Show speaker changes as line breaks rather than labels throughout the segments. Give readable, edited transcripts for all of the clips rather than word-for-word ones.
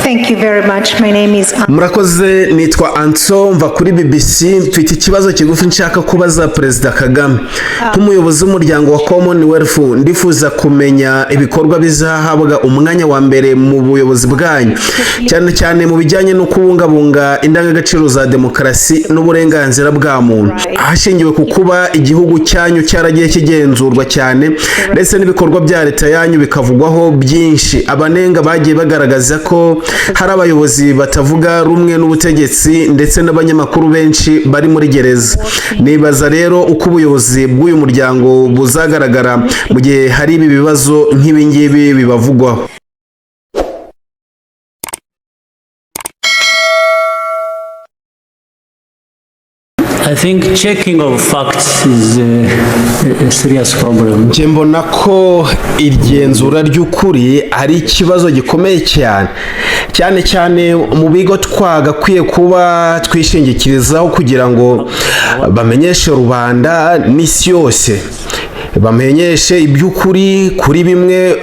Thank you very much. My name is
Murakoze, nitwa Anso, mva kuri BBC. Mfite ikibazo kigufi nshaka kubaza Perezida Kagame. Nk'umuyobozi w'umuryango wa Commonwealth, ndifuza kumenya ibikorwa bizahabwa umwanya wa mbere mu buyobozi bwanyu, cyane cyane mu bijyanye no kubungabunga indangagaciro za demokarasi n'uburenganzira bwa muntu, hashingiwe ku kuba igihugu cyanyu cyaragiye kigenzurwa cyane, ndetse n'ibikorwa bya leta yanyu bikavugwaho byinshi. Abanenga bagiye bagaragaza ko hari abayobozi batavuga rumwe n'ubutegetsi, ndetse n'abanyamakuru benshi bari muri gereza. Nibaza rero uko ubuyobozi bw'uyu muryango buzagaragara mu gihe hari ibi bibazo nk'ibi ngibi bibavugwaho.
I think checking of facts is a serious problem.
Njye mbona ko igenzura ry'ukuri ari ikibazo gikomeye cyane, cyane cyane mu bigo twagakwiye kuba twishingikirizaho kugira ngo bamenyeshe rubanda n'isi yose, bamenyeshe iby'ukuri kuri bimwe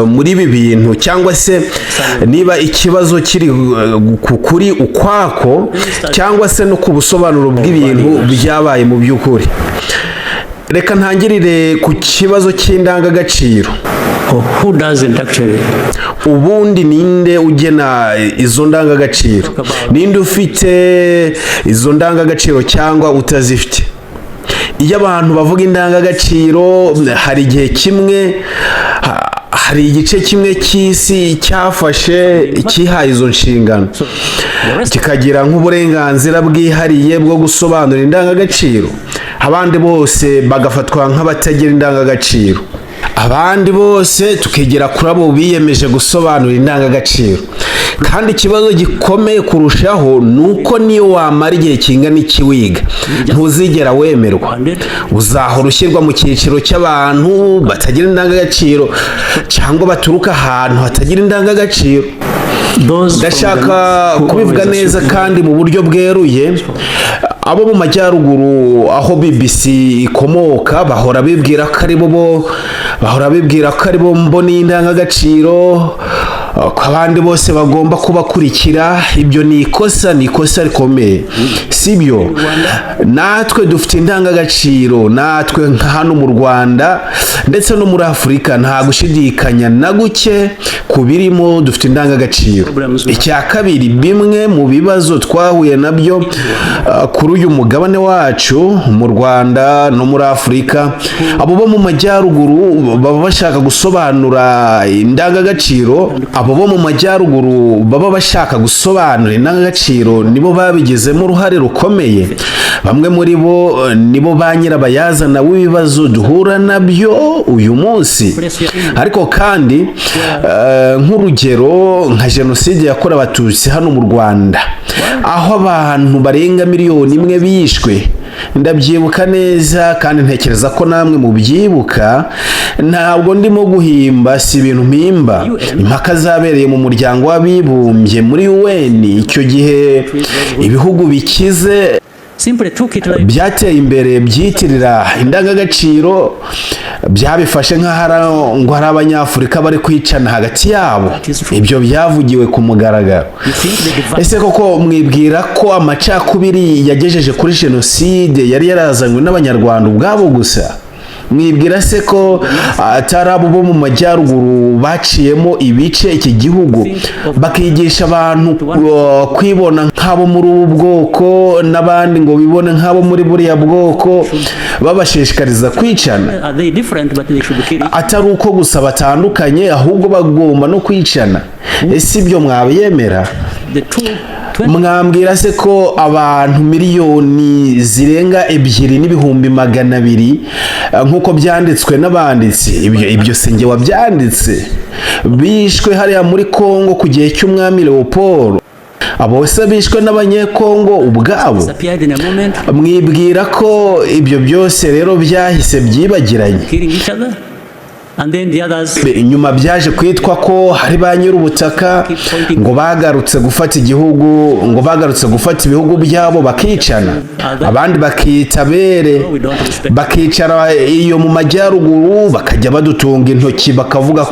muri ibi bintu, cyangwa se niba ikibazo kiri ku kuri ukwako, cyangwa se no ku busobanuro bw'ibintu byabaye mu by'ukuri. Reka ntangirire ku kibazo cy'indangagaciro.
Or who doesn't, actually?
Ubundi ninde ugena izo ndangagaciro? Ninde ufite izo ndangagaciro cyangwa utazifite? Iyo abantu bavuga indangagaciro, hari igihe kimwe hari igice kimwe cy'isi cyafashe, cyihaye izo nshingano, kikagira nk'uburenganzira bwihariye bwo gusobanura indangagaciro, abandi bose bagafatwa nk'abatagira indangagaciro, abandi bose tukigira kuri abo biyemeje gusobanura indangagaciro. Kandi ikibazo gikomeye kurushaho ni uko niyo wamara igihe kingana iki wiga, ntuzigera wemerwa. Uzahora ushyirwa mu cyiciro cy'abantu batagira indangagaciro cyangwa baturuka ahantu hatagira indangagaciro. Ndashaka kubivuga neza kandi mu buryo bweruye. Abo mu majyaruguru, aho BBC ikomoka, bahora bibwira ko ari bo, bahora bibwira ko ari bo mboni y'indangagaciro, ko abandi bose bagomba kubakurikira. Ibyo ni ikosa, ni ikosa rikomeye, sibyo? Natwe dufite indangagaciro, natwe nka hano mu Rwanda ndetse no muri Afurika, nta gushidikanya na guke ku birimo, dufite indangagaciro. Icya kabiri, bimwe mu bibazo twahuye nabyo kuri uyu mugabane wacu, mu Rwanda no muri Afurika, abo bo mu majyaruguru baba bashaka gusobanura indangagaciro, abo bo mu majyaruguru baba bashaka gusobanura indangagaciro nibo babigizemo uruhare rukomeye. Bamwe muri bo nibo ba nyirabayazana w'ibibazo duhura nabyo uyu munsi. Ariko kandi nk'urugero nka jenoside yakorewe Abatutsi hano mu Rwanda, aho abantu barenga 1 miliyoni bishwe, ndabyibuka neza kandi ntekereza ko namwe mubyibuka. Ntabwo ndimo guhimba, si ibintu mpimba. Impaka zabereye mu Muryango w'Abibumbye, muri UN, icyo gihe ibihugu bikize byateye imbere byitirira indangagaciro byabifashe nk'aho ngo hari Abanyafurika bari kwicana hagati yabo. Ibyo byavugiwe ku mugaragaro. Ese koko mwibwira ko amacakubiri yagejeje kuri jenoside yari yarazanywe n'Abanyarwanda ubwabo gusa? Mwibwira se ko atari abo bo mu majyaruguru baciyemo ibice iki gihugu, bakigisha abantu kwibona nk'abo muri ubu bwoko n'abandi ngo bibone nk'abo muri buriya bwoko, babashishikariza kwicana? Atari uko gusa batandukanye, ahubwo bagomba no kwicana. Ese ibyo mwabyemera? Mwambwira se ko abantu miliyoni zirenga 2.2 million, nk'uko byanditswe n'abanditsi, ibyo si njye wabyanditse, bishwe hariya muri Kongo ku gihe cy'umwami Leopold? Abo se bishwe n'Abanyekongo ubwabo? Mwibwira ko ibyo byose rero byahise byibagiranye?
And then the others
Inyuma byaje kwitwa ko hari ba nyir'ubutaka ngo bagarutse gufata igihugu, ngo bagarutse gufata ibihugu byabo, bakicana, abandi bakita abere, bakicara iyo mu majyaruguru, bakajya badutunga intoki, bakavuga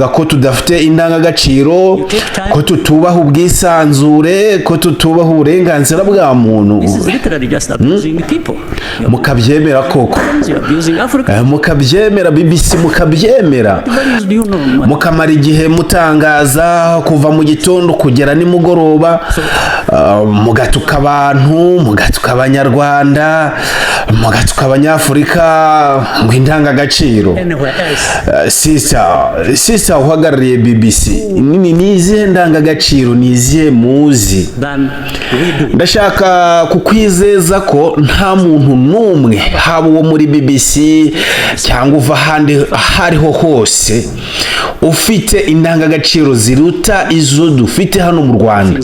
ko tudafite indangagaciro, ko tutubaha ubwisanzure, ko tutubaha uburenganzira bwa muntu.
This is literally just abusing people. You're
Mukabyemera koko?
You're abusing Africa.
Mukabyemera, BBC, mukabyemera?
Values do you know, man?
Mukamara igihe mutangaza kuva mu gitondo kugera nimugoroba, mugatuka abantu, mugatuka Abanyarwanda, mugatuka Abanyafurika, ngo indangagaciro.
Anywhere else.
Sister uhagarariye BBC, ni izihe ndangagaciro, ni izihe muzi?
Than we do.
Ndashaka kukwizeza ko nta muntu n'umwe, haba uwo muri BBC cyangwa uva ahandi aho ariho hose, ufite indangagaciro ziruta izo dufite hano mu Rwanda,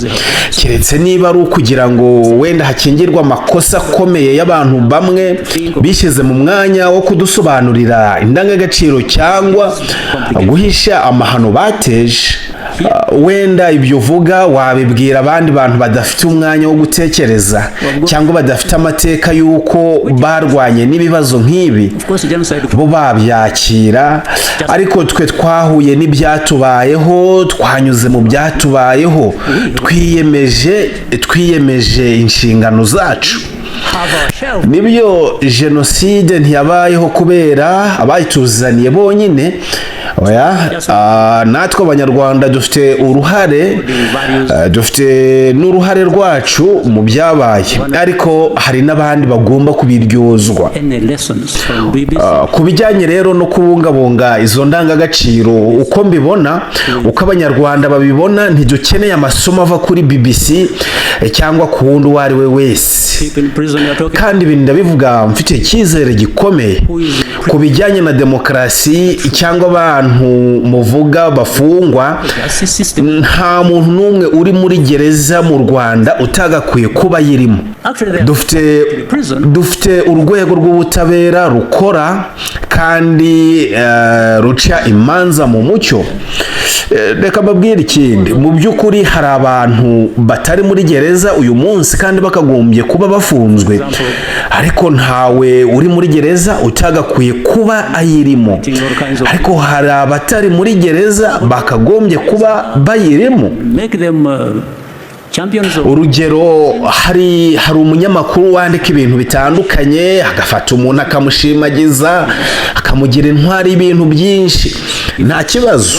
keretse niba ari ukugira ngo wenda hakingirwe amakosa akomeye y'abantu bamwe bishyize mu mwanya wo kudusobanurira indangagaciro cyangwa guhisha amahano bateje. Wenda ibyo uvuga wabibwira abandi bantu badafite umwanya wo gutekereza cyangwa badafite amateka y'uko barwanye n'ibibazo nk'ibi.
Of course, genocide
Bo babyakira, ariko twe twahuye n'ibyatubayeho, twanyuze mu byatubayeho, twiyemeje inshingano zacu.
Have our share of
Nibyo, jenoside ntiyabayeho kubera abayituzaniye bonyine, oya. Natwe Abanyarwanda dufite uruhare, dufite n'uruhare rwacu mu byabaye, ariko hari n'abandi bagomba kubiryozwa.
Any lessons from BBC.
Ku bijyanye rero no kubungabunga izo ndangagaciro, uko mbibona, uko Abanyarwanda babibona, ntidukeneye amasomo ava kuri BBC cyangwa ku wundi uwo ari we wese.
People in prison you're talking
Kandi ibi ndabivuga mfite icyizere gikomeye. Ku bijyanye na demokarasi cyangwa abantu muvuga bafungwa,
justice system.
nta muntu n'umwe uri muri gereza mu Rwanda utagakwiye kuba ayirimo.
Actually, they are
Dufite
prison.
dufite urwego rw'ubutabera rukora kandi ruca imanza mu mucyo. Reka mbabwire ikindi: mu by'ukuri hari abantu batari muri gereza uyu munsi kandi bakagombye kuba bafunzwe, ariko ntawe uri muri gereza utagakwiye kuba ayirimo, ariko hari abatari muri gereza bakagombye kuba bayirimo.
Make them champions of
Urugero, hari umunyamakuru wandika ibintu bitandukanye, agafata umuntu akamushimagiza, akamugira intwari y'ibintu byinshi. Nta kibazo,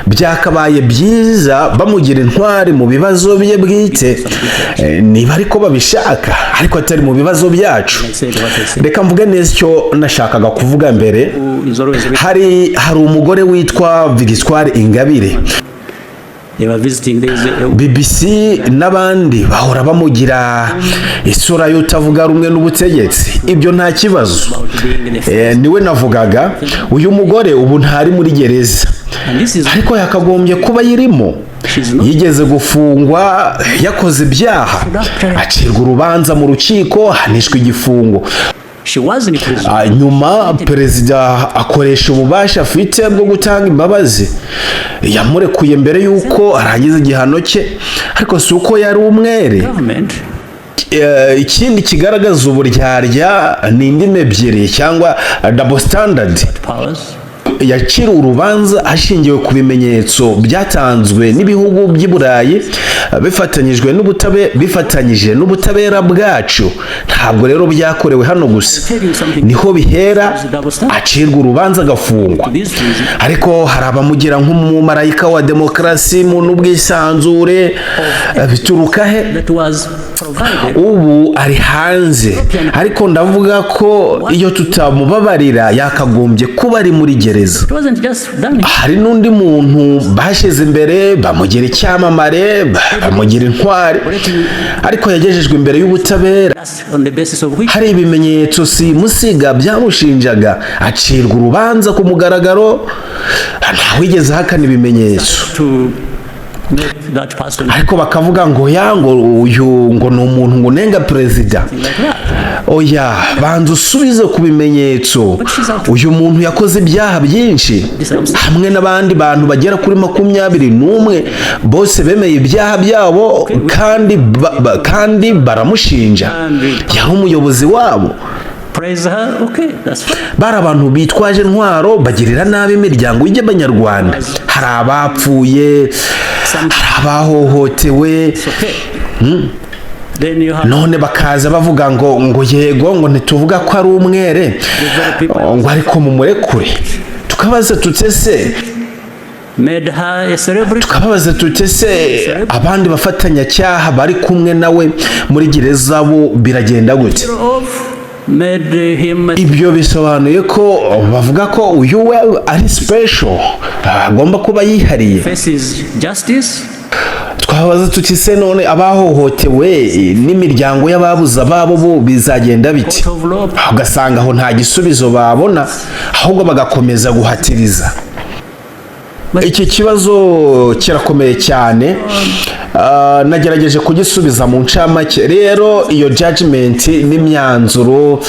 byakabaye byiza bamugira intwari mu bibazo bye bwite, niba ariko babishaka, ariko atari mu bibazo byacu.
I said what I said.
Reka mvuge neza icyo nashakaga kuvuga mbere.
Who is always ready.
Hari umugore witwa Victoire Ingabire.
They were visiting. There is a
BBC n'abandi bahora bamugira isura y'utavuga rumwe n'ubutegetsi. Ibyo nta kibazo.
About being in the
Niwe navugaga. Uyu mugore ubu ntari muri gereza,
And this is
ariko yakagombye kuba ayirimo.
She's not.
Yigeze gufungwa yakoze ibyaha, acirwa urubanza mu rukiko, ahanishwa igifungo.
She was in prison.
Nyuma perezida akoresha ububasha afite bwo gutanga imbabazi, yamurekuye mbere y'uko arangiza igihano cye, ariko si uko yari umwere.
Government
Ikindi kigaragaza uburyarya ni indimi ebyiri cyangwa double standard.
Powers.
Yakiriwe urubanza hashingiwe ku bimenyetso byatanzwe n'ibihugu by'i Burayi bifatanyije n'ubutabera bwacu. Ntabwo rero byakorewe hano gusa, niho bihera acirwa urubanza agafungwa.
This reason,
Ariko hari abamugira nk'umumarayika wa demokarasi mu n'ubwisanzure. Bituruka he?
That was provided
Ubu ari hanze, ariko ndavuga ko iyo tutamubabarira yakagombye kuba ari muri gereza.
It wasn't just done.
Hari n'undi muntu bashyize imbere, bamugira icyamamare, bamugira intwari, ariko yagejejwe imbere y'ubutabera
That's on the basis of which
hari ibimenyetso simusiga byamushinjaga, acirwa urubanza ku mugaragaro, ntawigeze ahakana ibimenyetso.
To Not that person
Ariko bakavuga ngo ya, ngo uyu ngo ni umuntu ngo unenga perezida.
Like that.
Oya, banza usubize ku bimenyetso. Uyu muntu yakoze ibyaha byinshi hamwe n'abandi bantu bagera kuri 21, bose bemeye ibyaha byabo kandi baramushinja. Yari umuyobozi wabo.
Praise her, okay, that's fine.
Bari abantu bitwaje intwaro, bagirira nabi imiryango y'Abanyarwanda. Hari abapfuye, hari abahohotewe.
It's okay. Then you have
None bakaza bavuga ngo yego, ngo ntituvuga ko ari umwere, ngo ariko mumurekure. Tukabaza tuti se
made her a celebrity.
Tukababaza tuti se abandi bafatanyacyaha bari kumwe nawe muri gereza bo biragenda gute?
Of made him a
Ibyo bisobanuye ko bavuga ko uyu we ari special, agomba kuba yihariye.
Faces justice.
Twabaza tuti se none abahohotewe n'imiryango y'ababuze ababo bo bizagenda bite?
Court of law.
Ugasanga aho nta gisubizo babona, ahubwo bagakomeza guhatiriza. Iki kibazo kirakomeye cyane. Nagerageje kugisubiza mu ncamake. Rero iyo judgment n'imyanzuro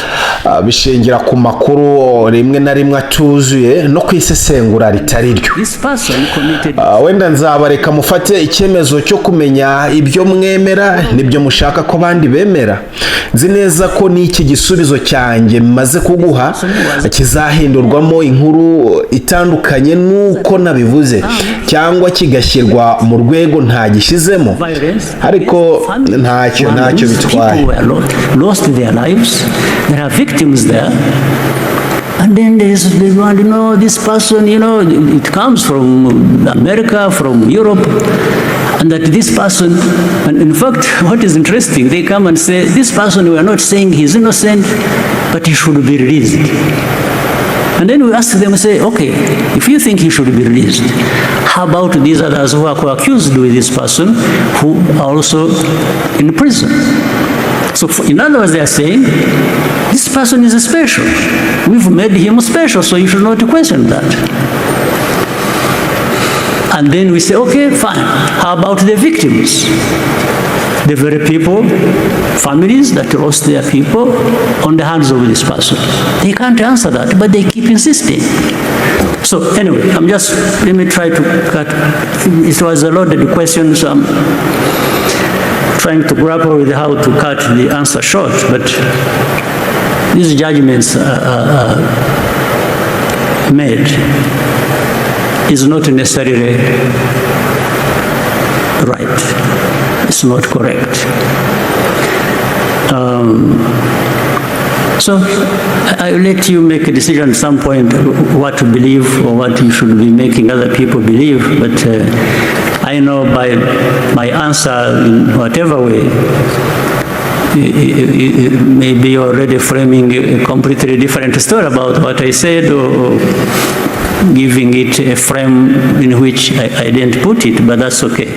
bishingira ku makuru rimwe na rimwe atuzuye no ku isesengura ritari ryo.
This person committed
Wenda nzabareka mufate icyemezo cyo kumenya ibyo mwemera n'ibyo mushaka ko abandi bemera. Nzi neza ko n'iki gisubizo cyanjye maze kuguha kizahindurwamo inkuru itandukanye n'uko nabivuze, cyangwa kigashyirwa mu rwego ntagishyizemo,
violence.
ariko ntacyo bitwaye.
People were lost their lives. There are victims there. And then there is the one, this person, it comes from America, from Europe, and that this person, and in fact, what is interesting, they come and say, "This person, we are not saying he's innocent, but he should be released." And then we ask them, say, "Okay, if you think he should be released, how about these others who are accused with this person, who are also in prison?" So in other words, they are saying, this person is special. We've made him special, so you should not question that. And then we say, "Okay, fine. How about the victims? The very people, families that lost their people on the hands of this person?" They can't answer that, but they keep insisting. So anyway, let me try to cut. It was a loaded question, so I'm trying to grapple with how to cut the answer short, but these judgments are made is not necessarily right. It's not correct. So I will let you make a decision at some point what to believe or what you should be making other people believe, but I know by my answer, in whatever way, maybe you're already framing a completely different story about what I said or giving it a frame in which I didn't put it, but that's okay.